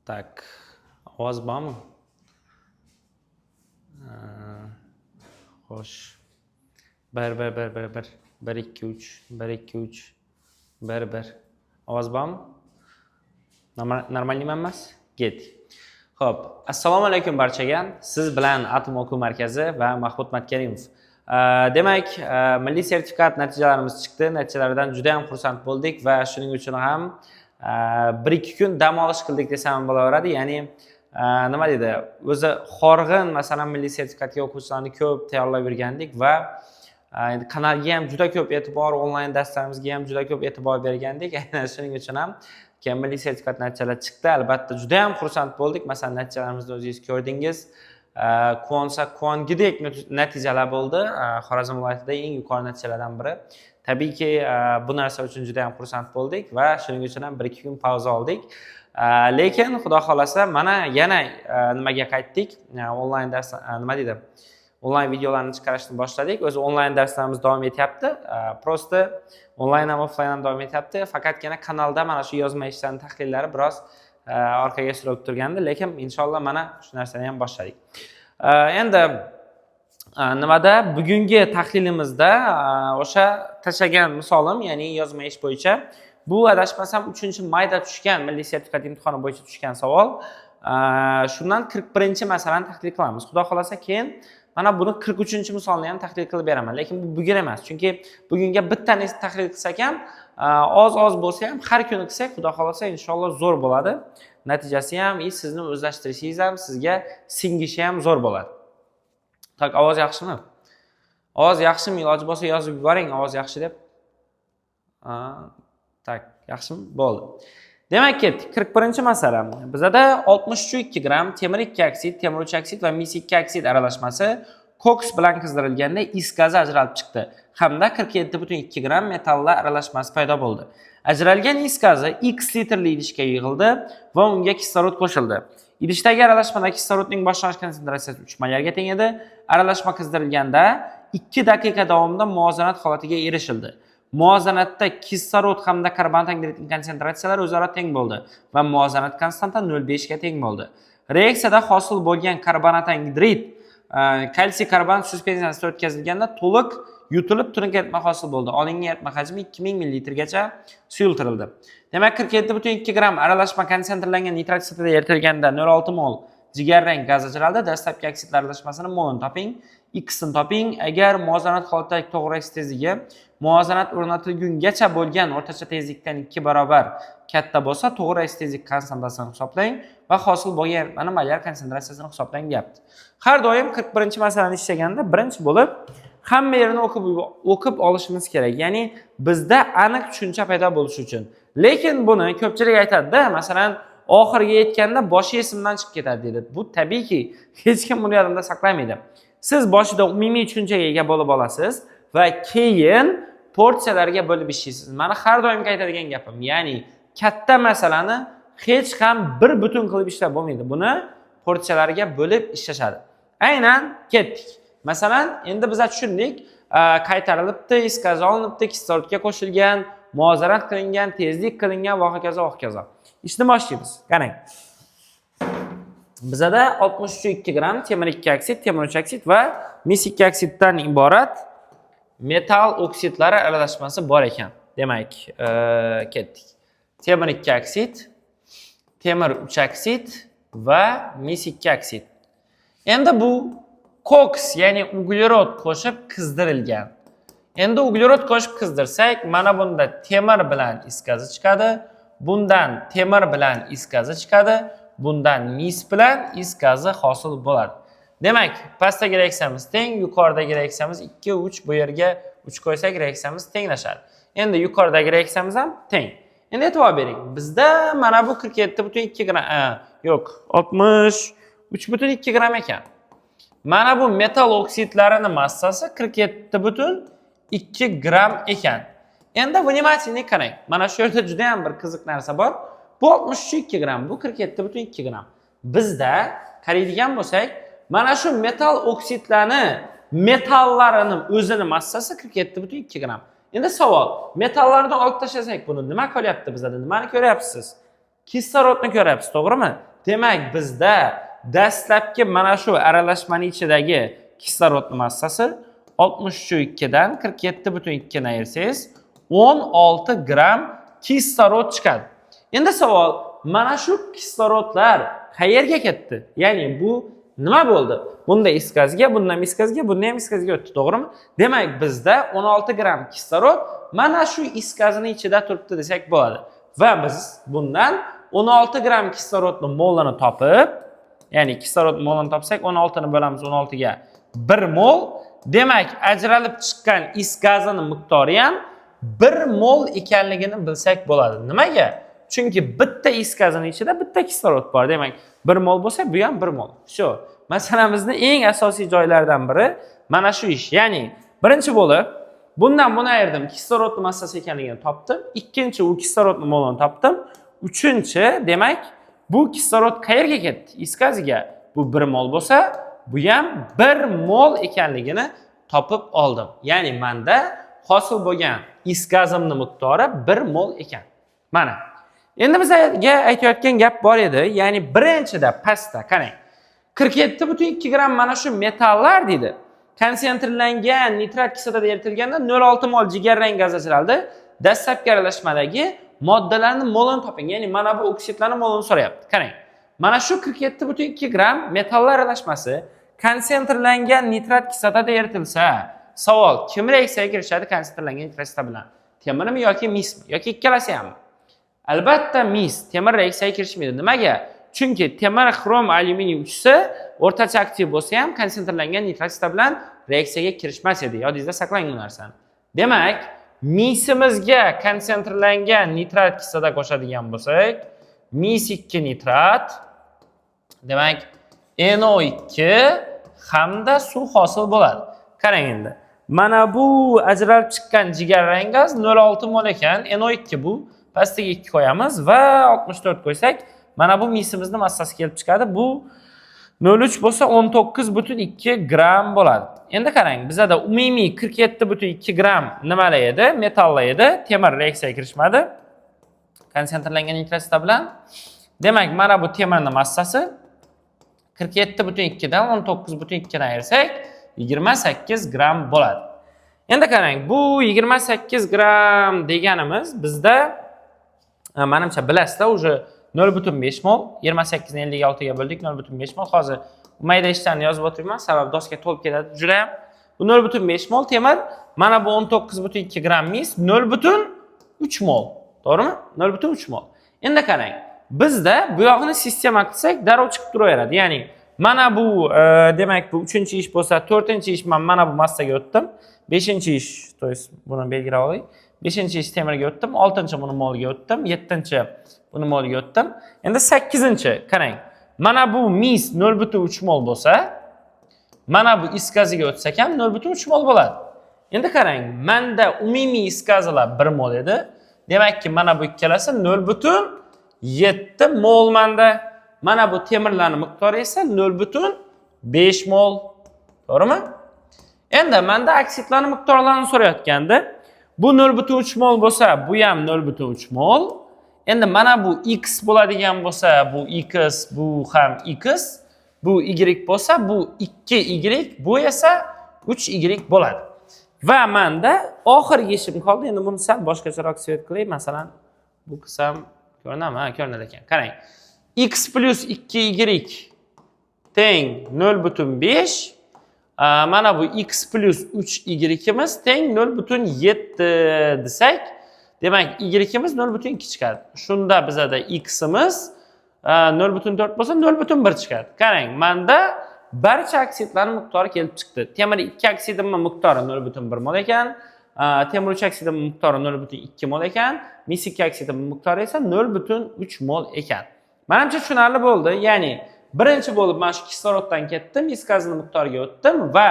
Так, ovoz bormi? Xo'sh. 1 1 1 1 1 1 2 3 1 2 3 1 1. Ovoz bormi? Нормальный emas? Ketdik. Xo'p, assalomu alaykum barchaga. Siz bilan Atom o'quv markazi va Mahmud Matkarimov. Demak, milliy sertifikat natijalarimiz chiqdi. Natijalardan juda ham xursand bo'ldik va shuning uchun ham 1-2 kun dam olish qildik desam ham bo'laveradi. Ya'ni nima deydi? O'zi horg'in, masalan, milliy sertifikatga o'quvchilarni ko'p tayyorlab yurgandik va endi kanalga ham juda ko'p e'tibor, onlayn darslarimizga ham juda ko'p e'tibor bergandik. Aynan shuning uchun ham keyin milliy sertifikat natijalari chiqdi. Albatta, juda ham xursand bo'ldik. Masalan, natijalarimizni o'zingiz ko'rdingiz. Quvonsak quvongidek natijalar bo'ldi. Xorazm viloyatida eng yuqori natijalardan biri. Tabiiyki, bu narsa uchun juda ham xursand bo'ldik va shuning uchun ham 1-2 kun pauza oldik. Lekin Xudo xohlasa, mana yana nimaga qaytdik? Onlayn dars, nima deydi? Onlayn videolarni chiqarishni boshladik. O'zi onlayn darslarimiz davom etyapti. Просто onlayn ham, offlayn ham davom etyapti. Faqatgina kanalda mana shu yozma ishlarning tahlillari biroz orqaga surilib turgandi, lekin inshaalloh mana shu narsani ham boshladik. Endi nimada, bugungi tahlilimizda o'sha tashlagan misolim, ya'ni yozma ish bo'yicha, bu adashmasam 3-mayda tushgan milliy sertifikat imtihoni bo'yicha tushgan savol. Shundan 41-masalani tahlil qilamiz. Xudo xohlasa, keyin mana buni 43-misolni ham tahlil qilib beraman. Lekin bu bugun emas, chunki bugunga bittani tahlil qilsak ham, oz-oz bo'lsa ham har kuni qilsak, Xudo xohlasa, inshaalloh zo'r bo'ladi. Natijasi ham, и sizni o'zlashtirishingiz ham, sizga singishi ham zo'r bo'ladi. Так, ovoz yaxshimi? Ovoz yaxshimi? Iloji bo'lsa yozib yuboring, ovoz yaxshi deb. Так, yaxshimi? Bo'ldi. Demak, ketdik. 41-masala. Bizada 63,2 gramm temir 2 oksid, temir 3 oksid va mis 2 oksid aralashmasi koks bilan qizdirilganda is gazi ajralib chiqdi hamda 47,2 gramm metallar aralashmasi paydo bo'ldi. Ajralgan is gazi X litrli idishga yig'ildi va unga kislorod qo'shildi. Idishdagi aralashmada kislorodning boshlang'ich konsentratsiyasi 3 molyarga teng edi. Aralashma qizdirilganda 2 daqiqa davomida muvozanat holatiga erishildi. Muvozanatda kislorod hamda karbonat angidridning konsentratsiyalari o'zaro teng bo'ldi va muvozanat konstanta 0,5 ga teng bo'ldi. Reaksiyada hosil bo'lgan karbonat angidrid kalsiy karbonat suspenziyasida o'tkazilganda to'liq yutilib, tunuk eritma hosil bo'ldi. Olingan eritma hajmi 2000 millilitrgacha suyultirildi. Demak, 47,2 gramm aralashma konsentrlangan nitrat kislotada eritilganda 0,6 mol jigarrang gaz ajraldi. Dastlabki oksidlar aralashmasini molini toping. X ni toping. Agar muvozanat holatidagi to'g'ri reaksiya tezligi muvozanat o'rnatilgungacha bo'lgan o'rtacha tezlikdan 2 barobar katta bo'lsa, to'g'ri reaksiya tezlik konstantasini hisoblang va hosil bo'lgan eritmani molyar konsentratsiyasini hisoblang, deyapti. Har doim 41-masalani ishlaganda birinchi bo'lib hamma yerini o'qib olishimiz kerak. Ya'ni bizda aniq tushuncha paydo bo'lishi uchun. Lekin buni ko'pchilik aytadi-da, masalan, oxiriga yetganda boshi esimdan chiqib ketadi deydi. Bu tabiiyki, hech kim buni yodida saqlamaydi. Siz boshida umumiy tushunchaga ega bo'lib olasiz va keyin porsiyalarga bo'lib ishlaysiz. Mana har doimgi aytadigan gapim, ya'ni katta masalani hech ham bir butun qilib ishlab bo'lmaydi. Buni porsiyalarga bo'lib ishlashadi. Aynan ketdik. Masalan, endi biz tushundik, qaytarilibdi, is gazi olinibdi, kislorodga qo'shilgan, muvozanat qilingan, tezlik qilingan va hokazo, va hokazo. Ishni boshlaymiz. Qarang. Bizada 63,2 gramm temir 2 oksid, temir 3 oksid va mis 2 oksiddan iborat metall oksidlari aralashmasi bor ekan. Demak, ketdik. Temir 2 oksid, temir 3 oksid va mis 2 oksid. Endi bu koks, ya'ni uglerod qo'shib qizdirilgan. Endi uglerod qo'shib qizdirsak, mana bunda temir bilan is gazi chiqadi, bundan temir bilan is gazi chiqadi, bundan mis bilan is gazi hosil bo'ladi. Demak, pastdagi reaksiyamiz teng, yuqoridagi reaksiyamiz 2, 3, bu yerga 3 qo'ysak, reaksiyamiz tenglashadi. Endi yuqoridagi reaksiyamiz ham teng. Endi e'tibor bering. Bizda mana bu 47,2 gramm, yo'q, 63,2 gramm ekan. Mana bu metall oksidlarini massasi 47,2 gramm ekan. Endi внимательно qarang. Mana shu yerda juda ham bir qiziq narsa bor. Bu 63,2 gramm, bu 47,2 gramm. Bizda qaraydigan bo'lsak, mana shu metall oksidlarni metallarini o'zini massasi 47,2 gramm. Endi savol, metallarni olib tashlasak, buni nima qolyapti bizada? Nimani ko'ryapsiz? Kislorodni ko'ryapsiz, to'g'rimi? Demak, bizda dastlabki mana shu aralashmani ichidagi kislorodni massasi 63,2 dan 47,2 ni ayirsangiz, 16 gramm kislorod chiqadi. Endi savol, mana shu kislorodlar qayerga ketdi? Ya'ni bu nima bo'ldi? Bunda is gaziga, bundan is gaziga, bundan ham is gaziga o'tdi, to'g'rimi? Demak, bizda 16 gramm kislorod mana shu is gazini ichida turibdi desak bo'ladi. Va biz bundan 16 gramm kislorodni molini topib, ya'ni kislorod molini topsak, 16 ni bo'lamiz 16 ga, 1 mol. Demak, ajralib chiqqan is gazini miqdori ham 1 mol ekanligini bilsak bo'ladi. Nimaga? Chunki bitta is gazini ichida bitta kislorod bor. Demak, 1 mol bo'lsa, bu ham 1 mol. Всё. Masalamizni eng asosiy joylaridan biri mana shu ish. Ya'ni birinchi bo'lib bundan buni ayirdim, kislorodni massasi ekanligini topdim. Ikkinchi, u kislorodni molini topdim. Uchinchi, demak, bu kislorod qayerga ketdi? Is gaziga. Bu 1 mol bo'lsa, bu ham 1 mol ekanligini topib oldim. Ya'ni menda hosil bo'lgan is gazimni miqdori 1 mol ekan. Mana. Endi bizga aytayotgan gap bor edi. Ya'ni birinchida pastda qarang. 47,2 gramm mana shu metallar deydi. Konsentrlangan nitrat kislotada eritilganda 0,6 mol jigarrang gaz ajraldi. Dastlabki aralashmadagi moddalarni molini toping. Ya'ni mana bu oksidlarni molini so'rayapti. Qarang. Mana shu 47,2 gramm metallar aralashmasi konsentrlangan nitrat kislotada eritilsa, savol, kim reaksiyaga kirishadi konsentrlangan nitrat kislota bilan? Temirmi yoki mismi yoki ikkalasi hammi? Albatta mis, temir reaksiyaga kirishmaydi. Nimaga? Chunki temir, xrom, alyuminiy uchisi o'rtacha aktiv bo'lsa ham, konsentrlangan nitrat kislota bilan reaksiyaga kirishmas edi. Yodingizda saqlang bu narsani. Demak, misimizga konsentrlangan nitrat kislota qo'shadigan bo'lsak, mis 2 nitrat, demak, NO2 hamda suv hosil bo'ladi. Qarang endi. Mana bu ajralib chiqqan jigarrang gaz 0,6 mol ekan. NO2 bu. Pastiga 2 qo'yamiz va 64 qo'ysak, mana bu misimizni massasi kelib chiqadi. Bu 0,3 bo'lsa, 19,2 gramm bo'ladi. Endi qarang, bizada umumiy 47,2 gramm nimalar edi? Metallar edi. Temir reaksiyaga kirishmadi konsentrlangan nitrat bilan. Demak, mana bu temirni massasi 47,2 dan 19,2 dan ayirsak, 28 gramm bo'ladi. Endi qarang, bu 28 gramm deganimiz bizda manimcha bilasizlar, уже 0,5 mol. 28 ni 56 ga bo'ldik, 0,5 mol. Hozir mayda ishlarni yozib o'tiribman, sababi doska to'lib ketadi juda ham. Bu 0,5 mol temir, mana bu 19,2 gramm mis 0,3 mol. To'g'rimi? 0,3 mol. Endi qarang, bizda bu yog'ini sistema qilsak, darrov chiqib turaveradi. Ya'ni mana bu demak, bu uchinchi ish bo'lsa, to'rtinchi ish man mana bu massaga o'tdim. Beshinchi ish, то есть buni belgilab olay. Beshinchi ish temirga o'tdim, oltinchi buni molga o'tdim, yettinchi buni molga o'tdim. Endi sakkizinchi, qarang. Mana bu mis 0,3 mol bo'lsa, mana bu is gaziga o'tsak ham 0,3 mol bo'ladi. Endi qarang, menda umumiy is gazilar 1 mol edi. Demakki, mana bu ikkalasi 0,7 mol menda. Mana bu temirlarning miqdori esa 0,5 mol. To'g'rimi? Endi menda oksidlarning miqdorlarini so'rayotganda, bu 0,3 mol bo'lsa, bu ham 0,3 mol. Endi mana bu x bo'ladigan bo'lsa, bu x, bu ham x, bu y bo'lsa, bu 2y, bu esa 3y bo'ladi. Va menda oxirgi ishim qoldi. Endi buni sal boshqacharoq цвет qilay. Masalan, bu qilsam ko'rinadimi? Ha, ko'rinar ekan. Qarang. X plus 2y teng 0,5. Mana bu x plus 3y'imiz teng 0,7 desak, demak, y'imiz 0,2 chiqadi. Shunda bizada x'imiz 0,4 bo'lsa, 0,1 chiqadi. Qarang, menda barcha oksidlarning miqdori kelib chiqdi. Temir 2 oksidimning miqdori 0,1 mol ekan. Temir 3 oksidimning miqdori 0,2 mol ekan. Mis 2 oksidimning miqdori esa 0,3 mol ekan. Manimcha tushunarli bo'ldi. Ya'ni birinchi bo'lib mana shu kisloroddan ketdim, mis gazini miqdoriga o'tdim va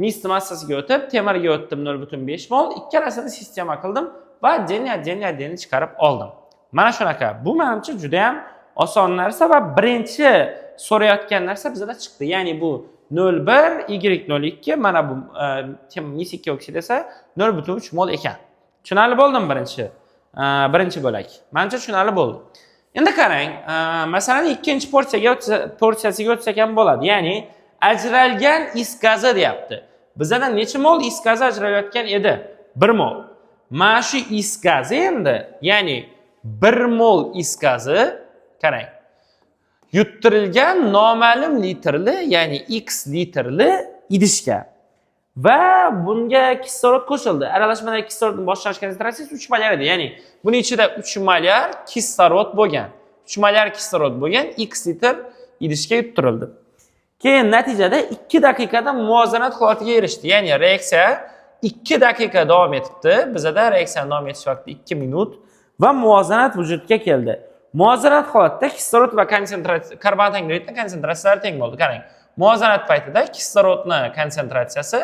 misni massasiga o'tib, temirga o'tdim 0,5 mol. Ikkalasini sistema qildim va отдельно, отдельно, отдельно chiqarib oldim. Mana shunaqa. Bu manimcha juda ham oson narsa va birinchi so'rayotgan narsa bizada chiqdi. Ya'ni bu 0,1, y 0,2, mana bu mis 2 oksid esa 0,3 mol ekan. Tushunarli bo'ldimi birinchi? Birinchi bo'lak. Manimcha tushunarli bo'ldi. Endi qarang, masalan, ikkinchi porsiyasiga o'tsak ham bo'ladi. Ya'ni ajralgan is gazi deyapti. Bizada necha mol is gazi ajralayotgan edi? 1 mol. Mana shu is gazi endi, ya'ni 1 mol is gazi, qarang, yuttirilgan noma'lum litrli, ya'ni x litrli idishga va bunga kislorod qo'shildi. Aralashmadagi kislorodning boshlang'ich konsentratsiyasi 3 molyar edi. Ya'ni buni ichida 3 molyar kislorod bo'lgan. 3 molyar kislorod bo'lgan x litr idishga yuttirildi. Keyin natijada 2 daqiqada muvozanat holatiga erishdi. Ya'ni reaksiya 2 daqiqa davom etibdi. Bizada reaksiyani davom etish vaqti 2 minut va muvozanat vujudga keldi. Muvozanat holatda kislorod va konsentratsiya karbonat angidridning konsentratsiyalari teng bo'ldi. Qarang. Muvozanat paytida kislorodni konsentratsiyasi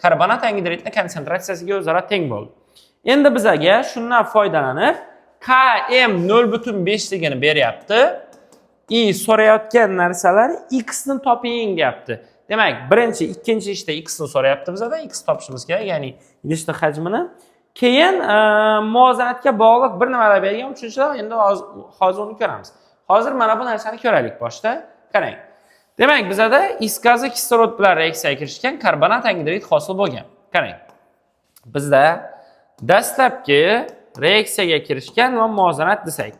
karbonat angidridning konsentratsiyasiga o'zaro teng bo'ldi. Endi bizaga shundan foydalanib Km 0,5 ligini beryapti. И so'rayotgan narsalar x ni toping deyapti. Demak, birinchi, ikkinchi ishda x ni so'rayapti bizada, x topishimiz kerak, ya'ni idishni hajmini. Keyin muvozanatga bog'liq bir nimalar bergan, uchinchilar endi hozir uni ko'ramiz. Hozir mana bu narsani ko'raylik boshda. Qarang. Demak, bizada is gazi kislorod bilan reaksiyaga kirishgan, karbonat angidrid hosil bo'lgan. Qarang. Bizda dastlabki reaksiyaga kirishgan va muvozanat desak.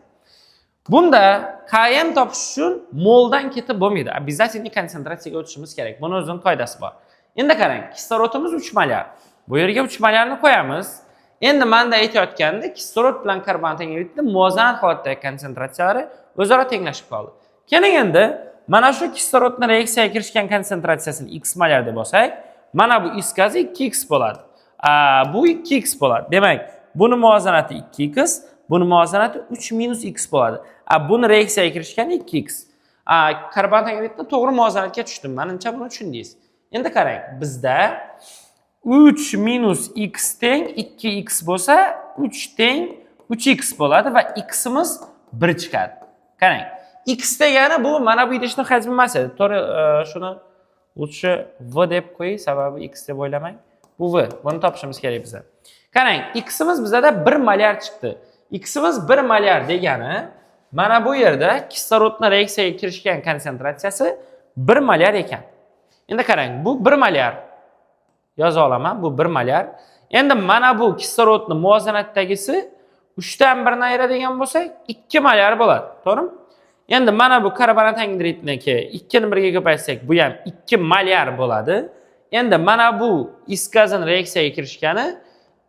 Bunda Km topish uchun moldan ketib bo'lmaydi. Обязательно konsentratsiyaga o'tishimiz kerak. Buni o'zining qoidasi bor. Endi qarang, kislorodimiz 3 molyar. Bu yerga 3 molyarni qo'yamiz. Endi menda aytayotganda kislorod bilan karbonat angidridni muvozanat holatdagi konsentratsiyalari o'zaro tenglashib qoldi. Keling, endi mana shu kislorodni reaksiyaga kirishgan konsentratsiyasini x molyar deb olsak, mana bu is gazi 2x bo'ladi. Bu 2x bo'ladi. Demak, buni muvozanati 2x, buni muvozanati 3 minus x bo'ladi. Buni reaksiyaga kirishgani 2x. Karbonat angidridni to'g'ri muvozanatga tushdim. Menimcha, buni tushundingiz. Endi qarang, bizda 3 minus x teng 2x bo'lsa, 3 teng 3x bo'ladi va ximiz 1 chiqadi. Qarang, x degani bu mana bu idishning hajmi emas edi. To'g'ri, shuni лучше v deb qo'ying, sababi x deb o'ylamang. Bu v. Buni topishimiz kerak biza. Qarang, ximiz bizada 1 molyar chiqdi. Ximiz 1 molyar degani mana bu yerda kislorodni reaksiyaga kirishgan konsentratsiyasi 1 molyar ekan. Endi qarang, bu 1 molyar. Yoza olaman, bu 1 molyar. Endi mana bu kislorodni muvozanatdagisi 3 dan 1 ni ayiradigan bo'lsak, 2 molyar bo'ladi. To'g'rimi? Endi mana bu karbonat angidridniki 2 ni 1 ga ko'paytsak, bu ham 2 molyar bo'ladi. Endi mana bu is gazini reaksiyaga kirishgani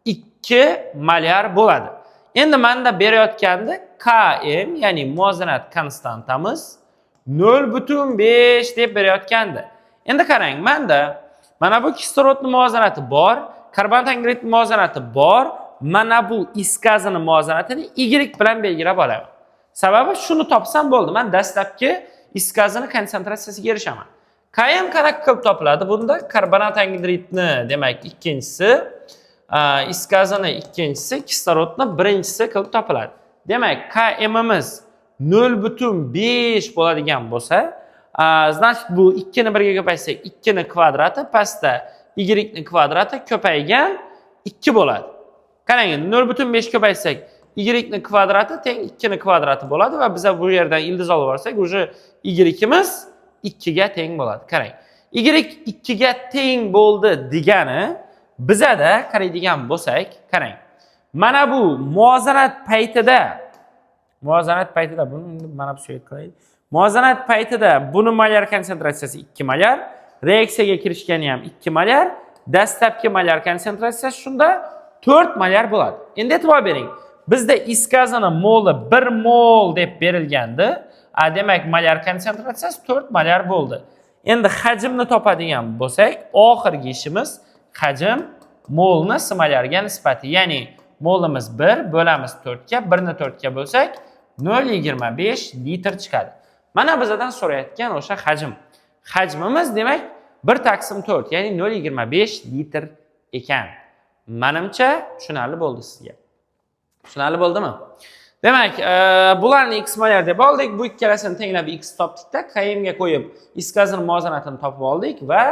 2 molyar bo'ladi. Endi menda berayotganda Km, ya'ni muvozanat konstantamiz 0,5 deb berayotgandi. Endi qarang, menda mana bu kislorodni muvozanati bor, karbonat angidrid muvozanati bor, mana bu is gazini muvozanatini y bilan belgilab olaman. Sababi shuni topsam bo'ldi. Men dastlabki is gazini konsentratsiyasiga erishaman. Km qanaqa qilib topiladi? Bunda karbonat angidridni, demak, ikkinchisi, is gazini ikkinchisi, kislorodni birinchisi qilib topiladi. Demak, Kmimiz 0,5 bo'ladigan bo'lsa, значит, bu 2 ni 1 ga ko'paytsak, 2 ni kvadrati, pastda y ni kvadrati ko'paygan 2 bo'ladi. Qarang, 0,5 ko'paytsak, y ni kvadrati teng 2 ni kvadrati bo'ladi va biza bu yerdan ildiz olib olsak, уже y'imiz 2 ga teng bo'ladi. Qarang. Y 2 ga teng bo'ldi degani bizada qaraydigan bo'lsak, qarang. Mana bu muvozanat paytida buni mana bu suyat qilaylik. Muvozanat paytida buni molyar konsentratsiyasi 2 molyar, reaksiyaga kirishgani ham 2 molyar, dastlabki molyar konsentratsiyasi shunda 4 molyar bo'ladi. Endi e'tibor bering. Bizda is gazini moli 1 mol deb berilgandi. Demak, molyar konsentratsiyasi 4 molyar bo'ldi. Endi hajmni topadigan bo'lsak, oxirgi ishimiz hajm molni s molyarga nisbati. Ya'ni molimiz 1 bo'lamiz 4 ga, 1 ni 4 ga bo'lsak 0,25 litr chiqadi. Mana bizadan so'rayotgan o'sha hajm. Hajmimiz, demak, 1 taqsim 4, ya'ni 0,25 litr ekan. Manimcha, tushunarli bo'ldi sizga. Tushunarli bo'ldimi? Demak, bularni x molyar deb oldik. Bu ikkalasini tenglab x topdikda, Km ga qo'yib is gazini muvozanatini topib oldik va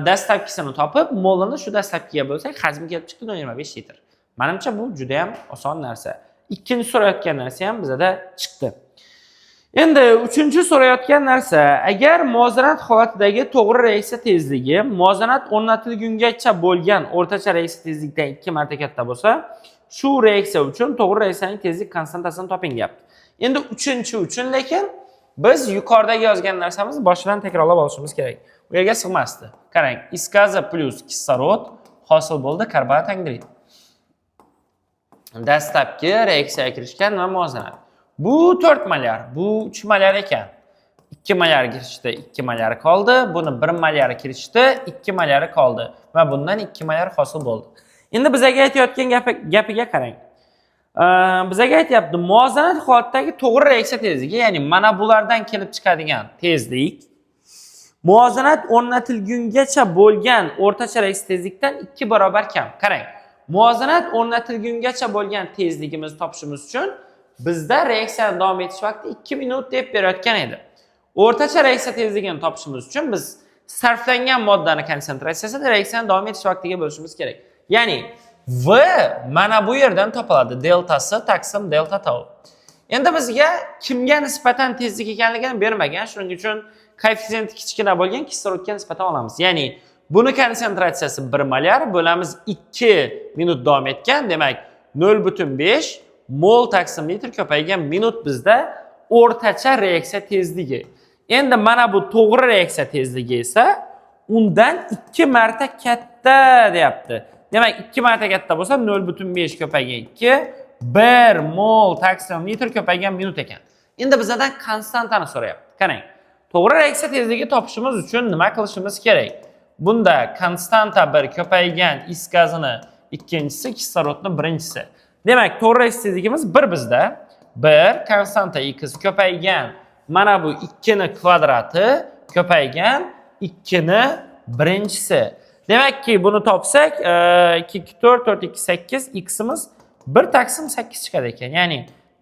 dastlabkisini topib, molini shu dastlabkiga bo'lsak, hajmi kelib chiqdi 0,25 litr. Manimcha, bu juda ham oson narsa. Ikkinchi so'rayotgan narsa ham bizada chiqdi. Endi uchinchi so'rayotgan narsa, agar muvozanat holatidagi to'g'ri reaksiya tezligi muvozanat o'rnatilgungacha bo'lgan o'rtacha reaksiya tezligidan 2 marta katta bo'lsa, shu reaksiya uchun to'g'ri reaksiyaning tezlik konstantasini toping deyapti. Endi uchinchi uchun lekin biz yuqoridagi yozgan narsamizni boshidan takrorlab olishimiz kerak. U yerga sig'masdi. Qarang, is gazi plyus kislorod hosil bo'ldi karbonat angidrid. Dastlabki reaksiyaga kirishgan va muvozanat. Bu 4 molyar, bu 3 molyar ekan. 2 molyar kirishdi, 2 molyar qoldi. Buni 1 molyar kirishdi, 2 molyari qoldi va bundan 2 molyar hosil bo'ldi. Endi bizaga aytayotgan gapiga qarang. Bizaga aytyapti, muvozanat holatdagi to'g'ri reaksiya tezligi, ya'ni mana bulardan kelib chiqadigan tezlik muvozanat o'rnatilgungacha bo'lgan o'rtacha reaksiya tezlikdan 2 barobar kam. Qarang, muvozanat o'rnatilgungacha bo'lgan tezligimizni topishimiz uchun bizda reaksiyani davom etish vaqti 2 minut deb berayotgan edi. O'rtacha reaksiya tezligini topishimiz uchun biz sarflangan moddani konsentratsiyasini reaksiyani davom etish vaqtiga bo'lishimiz kerak. Ya'ni V mana bu yerdan topiladi. Deltasi taqsim delta tau. Endi bizga kimga nisbatan tezlik ekanligini bermagan. Shuning uchun koeffitsiyenti kichkina bo'lgan kislorodga nisbatan olamiz. Ya'ni buni konsentratsiyasi 1 molyar bo'lamiz 2 minut davom etgan. Demak, 0,5 mol taqsim litr ko'paygan minut bizda o'rtacha reaksiya tezligi. Endi mana bu to'g'ri reaksiya tezligi esa undan 2 marta katta deyapti. Demak, 2 marta katta bo'lsa 0,5 ko'paygan 2 1 mol taqsim litr ko'paygan minut ekan. Endi bizdan konstantani so'rayapti. Qarang. To'g'ri reaksiya tezligi topishimiz uchun nima qilishimiz kerak? Bunda konstanta 1 ko'paygan is gazini ikkinchisi, kislorodni birinchisi. Demak, to'g'ri reaksiya tezligimiz 1 bizda. 1 konstanta x ko'paygan mana bu 2 ni kvadrati ko'paygan 2 ni birinchisi. Demakki, buni topsak, 2 2 4 4 2 8, x'imiz 1 taqsim 8 chiqadi ekan. Ya'ni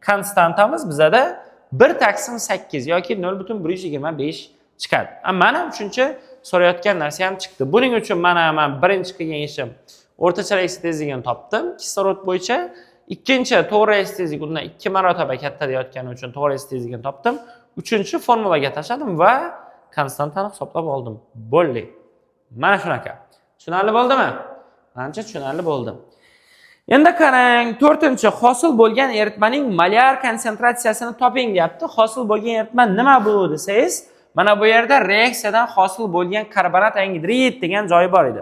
konstantamiz bizada 1 taqsim 8 yoki 0,125 chiqadi. Mana uchinchi so'rayotgan narsa ham chiqdi. Buning uchun mana men birinchi qilgan ishim o'rtacha reaksiya tezligini topdim kislorod bo'yicha. Ikkinchi to'g'ri reaksiya tezligi undan 2 marotaba katta deyotgani uchun to'g'ri reaksiya tezligini topdim. Uchinchi formulaga tashladim va konstantani hisoblab oldim. Bo'ldi. Mana shunaqa. Tushunarli bo'ldimi? Manimcha tushunarli bo'ldi. Endi qarang, to'rtinchi hosil bo'lgan eritmaning molyar konsentratsiyasini toping deyapti. Hosil bo'lgan eritma nima bu desangiz, mana bu yerda reaksiyadan hosil bo'lgan karbonat angidrid degan joyi bor edi.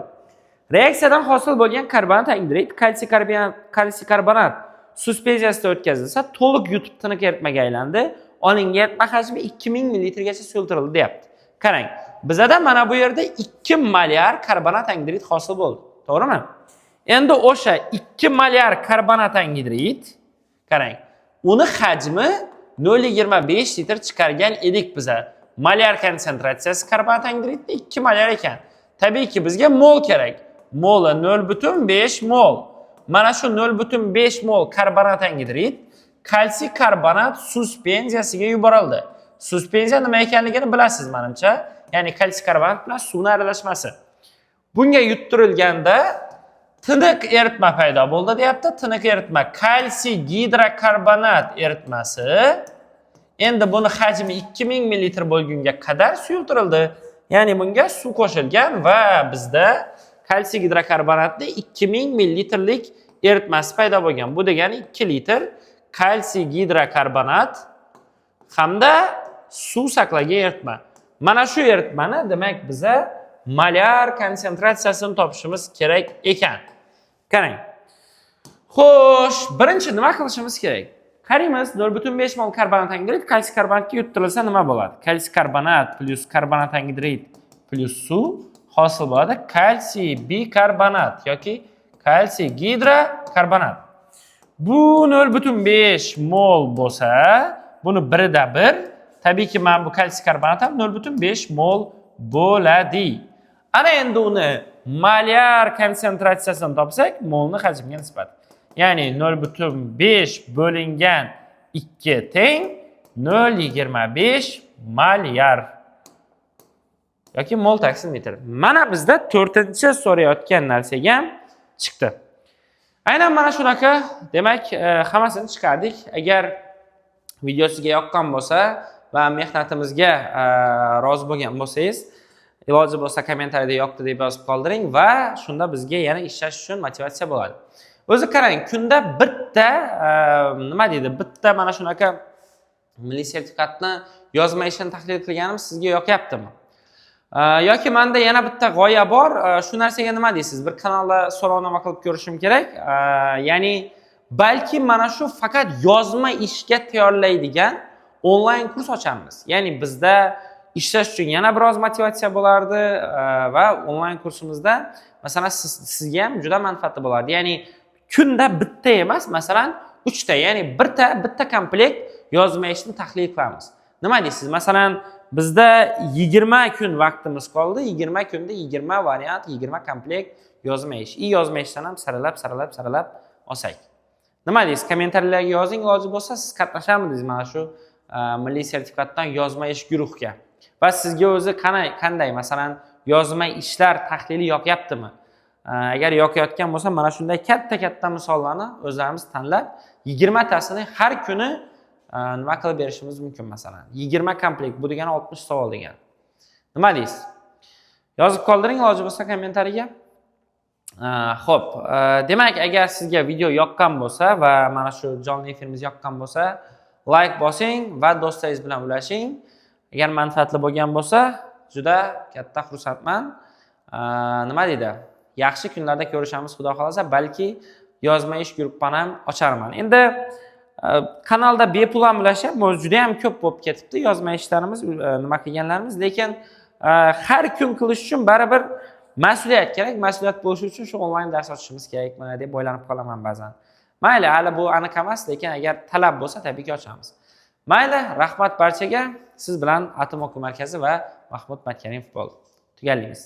Reaksiyadan hosil bo'lgan karbonat angidrid kalsiy karbonat suspenziyasida o'tkazilsa, to'liq yutib tiniq eritmaga aylandi. Olingan eritma hajmi 2000 millilitrgacha suyultirildi deyapti. Qarang, bizada mana bu yerda 2 molyar karbonat angidrid hosil bo'ldi. To'g'rimi? Endi o'sha 2 molyar karbonat angidrid, qarang, uni hajmi 0,25 litr chiqargan edik biza. Molyar konsentratsiyasi karbonat angidridda 2 molyar ekan. Tabiiyki bizga mol kerak. Moli 0,5 mol. Mana shu 0,5 mol karbonat angidrid kalsiy karbonat suspenziyasiga yuborildi. Suspenziya nima ekanligini bilasiz menimcha. Ya'ni kalsiy karbonat bilan suvni aralashmasi. Bunga yuttirilganda tiniq eritma paydo bo'ldi deyapti. Tiniq eritma kalsiy gidrokarbonat eritmasi. Endi buni hajmi 2000 ml bo'lgunga qadar suyultirildi. Ya'ni bunga suv qo'shilgan va bizda kalsiy gidrokarbonatni 2000 millilitrlik eritmasi paydo bo'lgan. Bu degani 2 litr kalsiy gidrokarbonat hamda suv saqlagan eritma. Mana shu eritmani demak biza molyar konsentratsiyasini topishimiz kerak ekan. Qarang. Xo'sh, birinchi nima qilishimiz kerak? Qaraymiz, 0,5 mol karbonat angidrid kalsiy karbonatga yuttirilsa nima bo'ladi? Kalsiy karbonat plyus karbonat angidrid plyus suv hosil bo'ladi kalsiy bikarbonat yoki kalsiy gidrokarbonat. Bu 0,5 mol bo'lsa, buni birida bir, tabiiyki mana bu kalsiy karbonat ham 0,5 mol bo'ladi. Ana endi uni molyar konsentratsiyasini topsak, molni hajmiga nisbat. Ya'ni 0,5 bo'lingan 2 teng 0,25 molyar yoki mol taqsim litr. Mana bizda to'rtinchi so'rayotgan narsaga ham chiqdi. Aynan mana shunaqa. Demak, hammasini chiqardik. Agar video sizga yoqqan bo'lsa va mehnatimizga rozi bo'lgan bo'lsangiz, iloji bo'lsa, kommentariyada "yoqdi" deb yozib qoldiring va shunda bizga yana ishlash uchun motivatsiya bo'ladi. O'zi qarang, kunda bitta, nima deydi, bitta mana shunaqa milliy sertifikatni yozma ishini tahlil qilganim sizga yoqyaptimi? Yoki manda yana bitta g'oya bor. Shu narsaga nima deysiz? Bir kanalda so'rovnoma qilib ko'rishim kerak. Ya'ni balki mana shu faqat yozma ishga tayyorlaydigan onlayn kurs ochamiz. Ya'ni bizda ishlash uchun yana biroz motivatsiya bo'lardi va onlayn kursimizda, masalan, sizga ham juda manfaatli bo'lardi. Ya'ni kunda bitta emas, masalan, uchta, ya'ni birta bitta komplekt yozma ishni tahlil qilamiz. Nima deysiz? Masalan, bizda 20 kun vaqtimiz qoldi. 20 kunda 20 variant, 20 komplekt yozma ish и yozma ishdan ham saralab, saralab, saralab olsak. Nima deysiz? Kommentariyalarga yozing iloji bo'lsa, siz qatnashamidingiz mana shu milliy sertifikatdan yozma ish guruhga? Va sizga o'zi qanday, masalan, yozma ishlar tahlili yoqyaptimi? Agar yoqayotgan bo'lsa, mana shunday katta katta misollarni o'zlarimiz tanlab, 20 tasini har kuni nima qilib berishimiz mumkin. Masalan, 20 komplekt, bu degani 60 savol degani. Nima deysiz? Yozib qoldiring iloji bo'lsa kommentariyaga. Ho'p, demak, agar sizga video yoqqan bo'lsa va mana shu jonli efirimiz yoqqan bo'lsa, layk bosing va do'stlaringiz bilan ulashing. Agar manfaatli bo'lgan bo'lsa, juda katta xursandman. Nima deydi, yaxshi kunlarda ko'rishamiz, xudo xohlasa. Balki yozma ish guruhini ham ocharman. Endi kanalda bepul ham ulashyapman o'zi, juda yam ko'p bo'lib ketibdi yozma ishlarimiz, nima qilganlarimiz, lekin har kun qilish uchun baribir mas'uliyat kerak. Mas'uliyat bo'lishi uchun shu onlayn dars ochishimiz kerakmi deb o'ylanib qolaman ba'zan. Mayli, hali bu aniq emas, lekin agar talab bo'lsa, tabiiyki ochamiz. Mayli, rahmat barchaga. Siz bilan Atom o'quv markazi va Mahmud Matkarimov bo'ldi. Tugallaymiz.